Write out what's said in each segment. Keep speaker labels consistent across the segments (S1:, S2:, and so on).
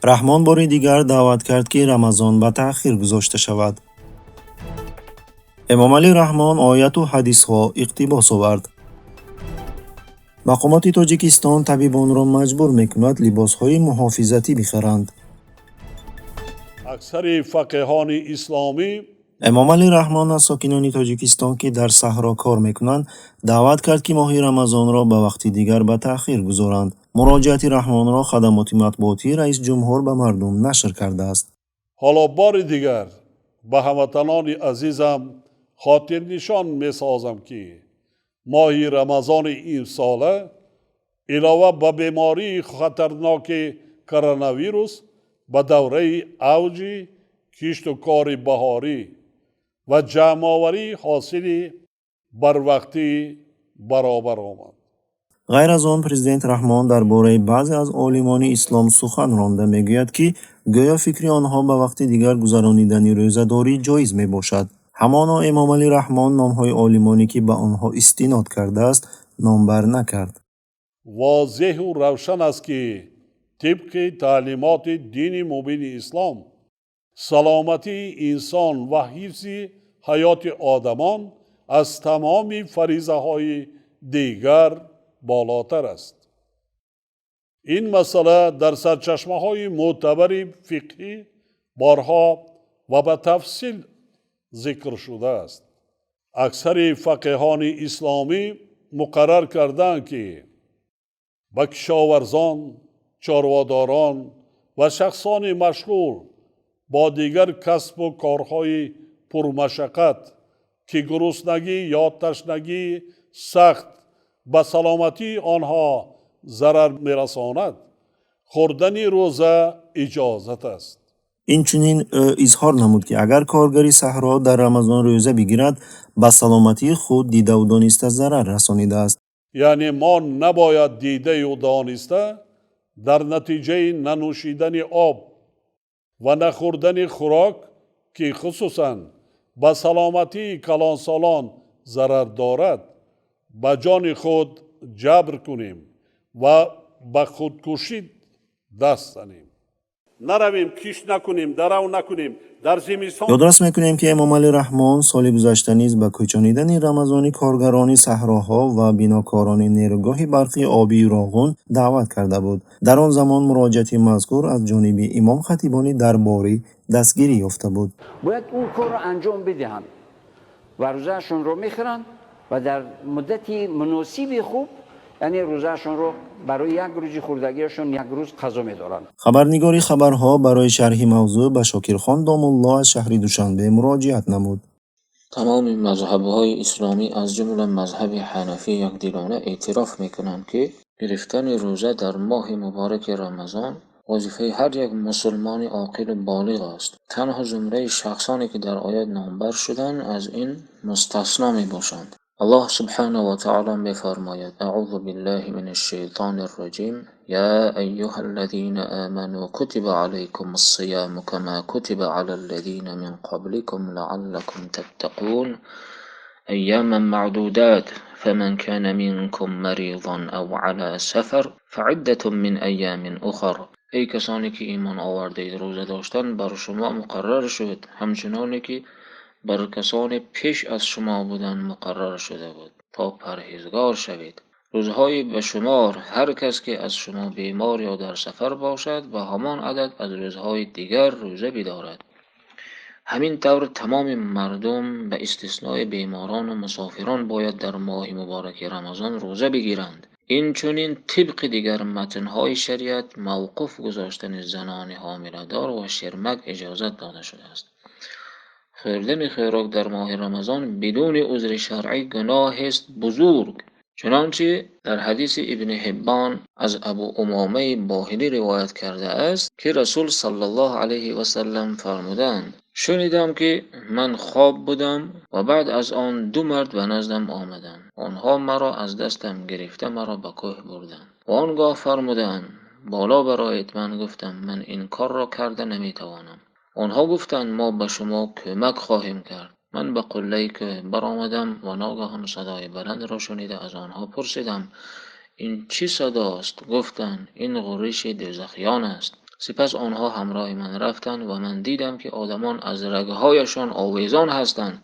S1: Раҳмон бори дигар даъват кард, ки Рамазон ба таъхир гузошта шавад. Эмомалӣ Раҳмон ояту ҳадисҳо иқтибос овард. Мақомоти Тоҷикистон табибонро маҷбур мекунад либосҳои муҳофизатӣ бихаранд.
S2: Аксари фақеҳони исломӣ.
S1: Эмомалӣ Раҳмон аз сокинони Тоҷикистон, ки дар саҳро кор мекунанд, даъват кард, ки моҳи Рамазонро ба вақти дигар ба таъхир гузоранд. Муроҷиати Раҳмонро хадамоти матбуотии раисҷумҳур ба мардум нашр кардааст.
S2: Ҳоло бори дигар ба ҳамватанони азизам хотирнишон месозам, ки моҳи Рамазони имсола илова ба бемории хатарноки коронавирус ба давраи авҷи кишту кори баҳорӣ ва ҷамъоварии ҳосили барвақтӣ баробар омад.
S1: Ғайр аз он, президент Раҳмон дар бораи баъзе аз олимони ислом сухан ронда мегӯяд, ки гӯё фикри онҳо ба вақти дигар гузаронидани рӯзадорӣ ҷоиз мебошад. Ҳамоно Эмомалӣ Раҳмон номҳои олимоне, ки ба онҳо истинод кардааст, номбар накард.
S2: Возеҳу равшан аст, ки тибқи таълимоти дини мубини ислом саломатии инсон ва ҳифзи ҳаёти одамон аз тамоми фаризаҳои дигар болотар аст. Ин масъала дар сарчашмаҳои мӯътабари фиқҳӣ борҳо ва ба тафсил зикр шудааст. Аксари фақеҳони исломӣ муқаррар кардаанд, ки ба кишоварзон, чорводорон ва шахсони машғул бо дигар касбу корҳои пурмашаққат, ки гуруснагӣ ё ташнагии сахт ба саломатии онҳо зарар мерасонад, хӯрдани рӯза иҷозат аст.
S1: Инчунин ӯ изҳор намуд, ки агар коргари саҳро дар Рамазон рӯза бигирад, ба саломатии худ дидаву дониста зарар расонидааст.
S2: Яъне мо набояд дидаю дониста дар натиҷаи нанӯшидани об ва нахӯрдани хӯрок, ки хусусан ба саломатии калонсолон зарар дорад, ба ҷони худ ҷабр кунем ва ба худкушӣ даст занем. Наравем, кишт накунем, дарав накунем дар зимистон.
S1: Ёдрас мекунем, ки Эмомалӣ Раҳмон соли гузашта низ ба кӯчонидани Рамазони коргарони саҳроҳо ва бинокорони нерӯгоҳи барқи обии Роғун даъват карда буд. Дар он замон муроҷиати мазкур аз ҷониби имом-хатибони дарборӣ дастгирӣ ёфта буд.
S3: Бояд он корро анҷом бидиҳанд ва рӯзаашонро мехӯранд ва дар муддати муносиби хуб, яъне рӯзаашонро барои як рӯзи хӯрдагиашон як рӯз қазо медоранд.
S1: Хабарнигори хабарҳо барои шарҳи мавзӯъ ба Шокирхон Домулло аз шаҳри Душанбе муроҷиат намуд.
S4: Тамоми мазҳабҳои исломӣ, аз ҷумла мазҳаби ҳанафӣ, якдилона эътироф мекунанд, ки гирифтани рӯза дар моҳи мубораки Рамазон вазифаи ҳар як мусулмони оқилу болиғ аст. Танҳо зумраи шахсоне, ки дар оят номбар шуданд, аз ин мустасно мебошанд. Аллоҳ субҳанаҳу ва таъоло мефармояд: Аъузу биллаҳи минаш шайтонир раҷим. Я айюҳаллазина аману кутиба алайкумус сияму кама кутиба алаллазина мин қабликум лааллакум таттақун. Аййаман маъдудат. Фаман кана минкум маризан ав ала сафар фаиддатун мин аййамин ухар. Эй касоне ки имон овардаед, рӯза доштан бар шумо муқаррар шуд, ҳамчуноне ки бар касоне пеш аз шумо буданд муқаррар шуда буд, то парҳезгор шавед. Рӯзҳои ба шумор. Ҳар кас ки аз шумо бемор ё дар сафар бошад, ба ҳамон адад аз рӯзҳои дигар рӯза бидорад. Ҳамин тавр тамоми мардум ба истиснои беморону мусофирон бояд дар моҳи мубораки Рамазон рӯза бигиранд. Инчунин тибқи дигар матнҳои шариат мавқуф гузоштани занони ҳомиладор ва ширмак иҷозат дода шудааст. Хӯрдани хӯрок дар моҳи Рамазон бидуни узри шаръӣ гуноҳест бузург. Чунончи дар ҳадиси Ибни Ҳиббон аз Абу Умомаи Боҳилӣ ривоят кардааст, ки Расул саллаллоҳу алайҳи васаллам фармуданд: шунидам, ки ман хоб будам ва баъд аз он ду мард ба наздам омаданд. Онҳо маро аз дастам гирифта, маро ба кӯҳ бурданд ва он гоҳ фармуданд: боло бароед. Ман гуфтам: ман ин корро карда наметавонам. Онҳо гуфтанд: мо ба шумо кӯмак хоҳем кард. Ман ба қуллаи кӯҳ баромадам ва ногаҳон садои баландро шунида аз онҳо пурсидам: ин чӣ садост? Гуфтанд: ин ғурриши дӯзахиён аст. Сипас онҳо ҳамроҳи ман рафтанд ва ман дидам, ки одамон аз рагҳояшон овезон ҳастанд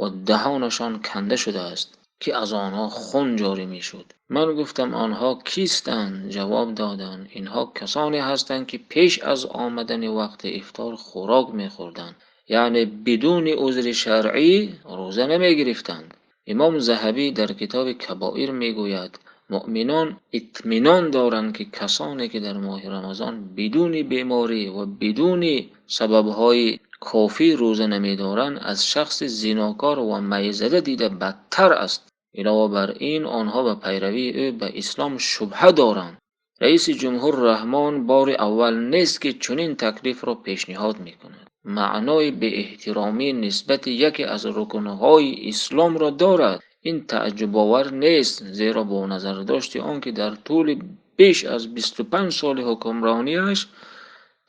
S4: ва даҳонашон канда шудааст, ки аз онҳо хун ҷорӣ мешуд. Ман гуфтам: онҳо кистанд? Ҷавоб доданд: инҳо касоне ҳастанд, ки пеш аз омадани вақти ифтор хӯрок мехӯрданд, яъне бидуни узри шаръӣ рӯза намегирифтанд. Имом Заҳабӣ дар китоби Кабоир мегӯяд: муъминон итминон доранд, ки касоне ки дар моҳи Рамазон бидуни беморӣ ва бидуни сабабҳои кофӣ рӯза намедоранд, аз шахси зинокор ва майзада дида бадтар аст. Илова бар ин, онҳо ба пайравии ӯ ба ислом шубҳа доранд. Раиси ҷумҳур Раҳмон бори аввал нест, ки чунин таклифро пешниҳод мекунад. Маънои беэҳтиромӣ нисбати яке аз рукнҳои исломро дорад. Ин тааҷҷубовар нест, зеро бо назардошти он ки дар тӯли беш аз 25 соли ҳукмронияш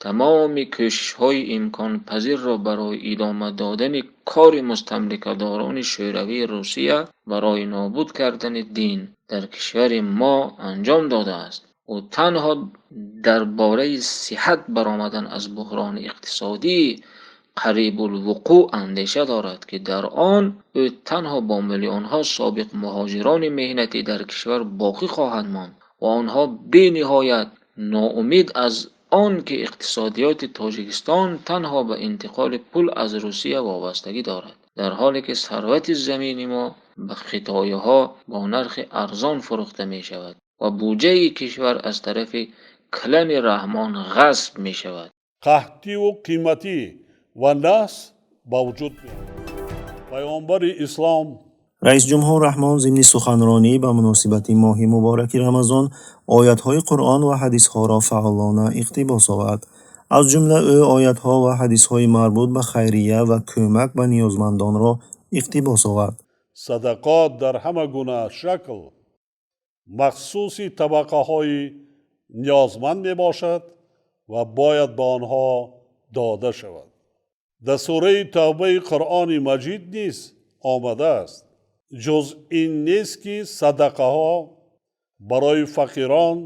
S4: тамоми кӯшишҳои имконпазирро барои идома додани кори мустамликадорони Шӯравии Русия барои нобуд кардани дин дар кишвари мо анҷом додааст, ӯ танҳо дар бораи сиҳат баромадан аз буҳрони иқтисодии қарибулвуқӯъ андеша дорад, ки дар он ӯ танҳо бо миллионҳо собиқ муҳоҷирони меҳнатӣ дар кишвар боқӣ хоҳад монд ва онҳо бениҳоят ноумед аз он ки иқтисодиёти Тоҷикистон танҳо ба интиқоли пул аз Русия вобастагӣ дорад, дар ҳоле ки сарвати замини мо ба хитоиҳо бо нархи арзон фурӯхта мешавад ва буҷаи кишвар аз тарафи клани Раҳмон ғасб мешавад.
S2: Қаҳтиву қиматӣ ва наҳс ба вуҷуд меояд. Паёмбари ислом.
S1: Раисҷумҳур Раҳмон зимни суханронӣ ба муносибати моҳи мубораки Рамазон оятҳои Қуръон ва ҳадисҳоро фаъолона иқтибос овард. Аз ҷумла ӯ оятҳо ва ҳадисҳои марбут ба хайрия ва кӯмак ба ниёзмандонро иқтибос овард.
S2: Садақот дар ҳама гуна шакл махсуси табақаҳои ниёзманд мебошад ва бояд ба онҳо дода шавад. Дар сураи Тавбаи Қуръони Маҷид низ омадааст: ҷуз ин нест, ки садақаҳо барои фақирон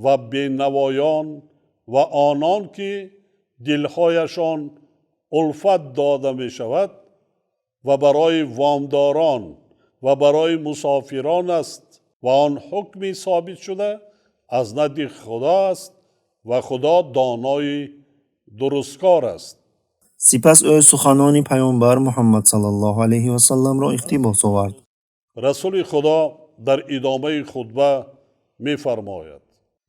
S2: ва бенавоён ва онон ки дилҳояшон улфат дода мешавад ва барои вомдорон ва барои мусофирон аст ва он ҳукми собит шуда аз назди Худо аст ва Худо донои дурусткор аст.
S1: Сипас ӯ суханони паёмбар Муҳаммад саллаллоҳу алайҳи васалламро иқтибос овард.
S2: Расули Худо дар идомаи хутба мефармояд: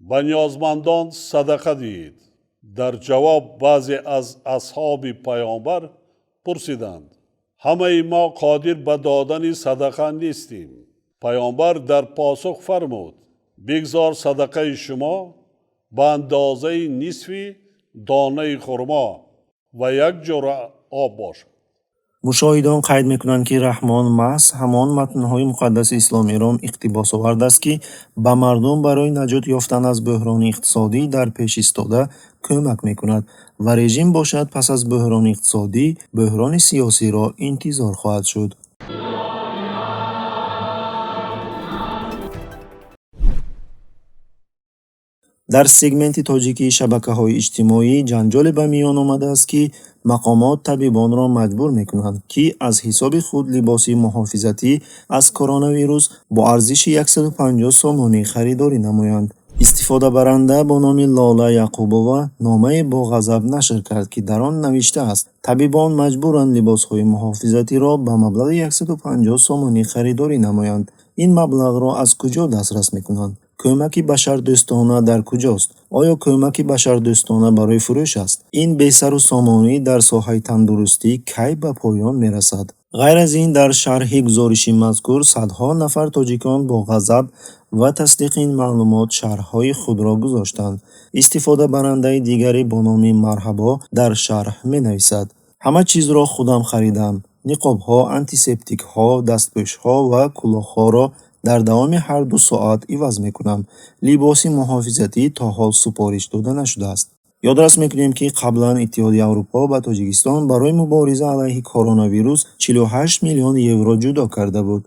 S2: ба ниёзмандон садақа диҳед. Дар ҷавоб баъзе аз асҳоби паёмбар пурсиданд: ҳамаи мо қодир ба додани садақа нестем. Паёмбар дар посух фармуд: бигзор садақаи шумо ба андозаи нисфи донаи хурмо ва як ҷуръа об бошад.
S1: Мушоҳидон қайд мекунанд, ки Раҳмон маҳз ҳамон матнҳои муқаддаси исломиро иқтибос овардааст, ки ба мардум барои наҷот ёфтан аз бӯҳрони иқтисодӣ дар пеш истода кӯмак мекунад ва режим бошад, пас аз бӯҳрони иқтисодӣ бӯҳрони сиёсиро интизор хоҳад шуд. Дар сегменти тоҷикии шабакаҳои иҷтимоӣ ҷанҷоле ба миён омадааст, ки мақомот табибонро маҷбур мекунанд, ки аз ҳисоби худ либоси муҳофизатӣ аз коронавирус бо арзиши 150 сомонӣ харидорӣ намоянд. Истифодабаранда бо номи Лола Яқубова номае бо ғазаб нашр кард, ки дар он навиштааст: табибон маҷбуранд либосҳои муҳофизатиро ба маблағи 150 сомонӣ харидорӣ намоянд. Ин маблағро аз куҷо дастрас мекунанд? Кӯмаки башардӯстона дар куҷост? Оё кӯмаки башардӯстона барои фурӯш аст? Ин бесару сомонӣ дар соҳаи тандурустӣ кай ба поён мерасад? Ғайр аз ин, дар шарҳи гузориши мазкур садҳо нафар тоҷикон бо ғазаб ва тасдиқи ин маълумот шарҳҳои худро гузоштанд. Истифодабарандаи дигаре бо номи Марҳабо дар шарҳ менависад: ҳама чизро худам харидам. Ниқобҳо, антисептикҳо, дастпӯшҳо ва кулоҳҳоро дар давоми ҳар 2 соат иваз мекунам. Либоси муҳофизатӣ то ҳол супориш дода нашудааст. Ёдрас мекунем, ки қаблан Иттиҳоди Аврупо ба Тоҷикистон барои мубориза алайҳи коронавирус 48 миллион евро ҷудо карда буд.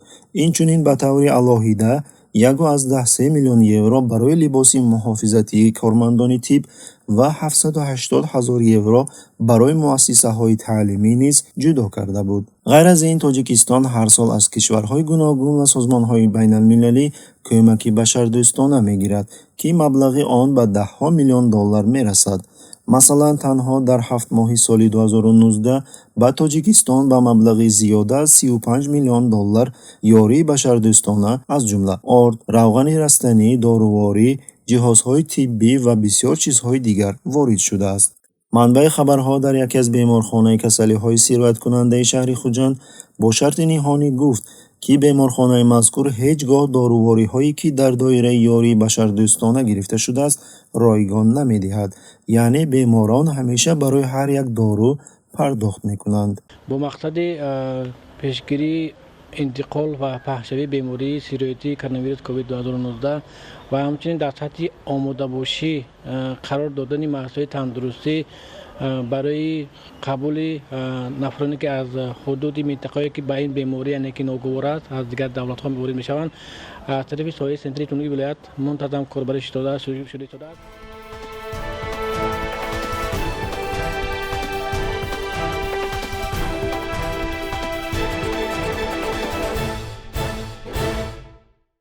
S1: Инчунин ба таври алоҳида 1,3 миллион евро барои либоси муҳофизатии кормандони тиб ва 780 ҳазор евро барои муассисаҳои таълимӣ низ ҷудо карда буд. Ғайр аз ин, Тоҷикистон ҳар сол аз кишварҳои гуногун ва созмонҳои байналмилалӣ кӯмаки башардӯстона мегирад, ки маблағи он ба даҳҳо миллион доллар мерасад. Масалан, танҳо дар 7 моҳи соли 2019 ба Тоҷикистон ба маблағи зиёда аз 35 миллион доллар ёрии башардӯстона, аз ҷумла орд, равғани растанӣ, доруворӣ, ҷиҳозҳои тиббӣ ва бисёр чизҳои дигар ворид шудааст. Манбаи хабарҳо дар яке аз беморхонаи касалиҳои сирояткунандаи шаҳри Хуҷанд бо шарти ниҳонӣ гуфт, ки беморхонаи мазкур ҳеҷ гоҳ дорувориҳое, ки дар доираи ёрии башардӯстона гирифта шудааст, ройгон намедиҳад, яъне беморон ҳамеша барои ҳар як дору пардохт мекунанд.
S5: Бо мақсади пешгирии интиқол ва паҳншавии бемории сироятии коронавирус COVID-2019 ва ҳамчунин дар сатҳи омодабошӣ қарор додани муассисаҳои тандурустӣ барои қабули нафароне, ки аз ҳудуди минтақаҳое, ки ба ин беморӣ, яъне ки ногувор аст, аз дигар давлатҳо ворид мешаванд, аз тарафи соҳаи санитарии вилоят мунтазам корбарӣ шуда истодааст.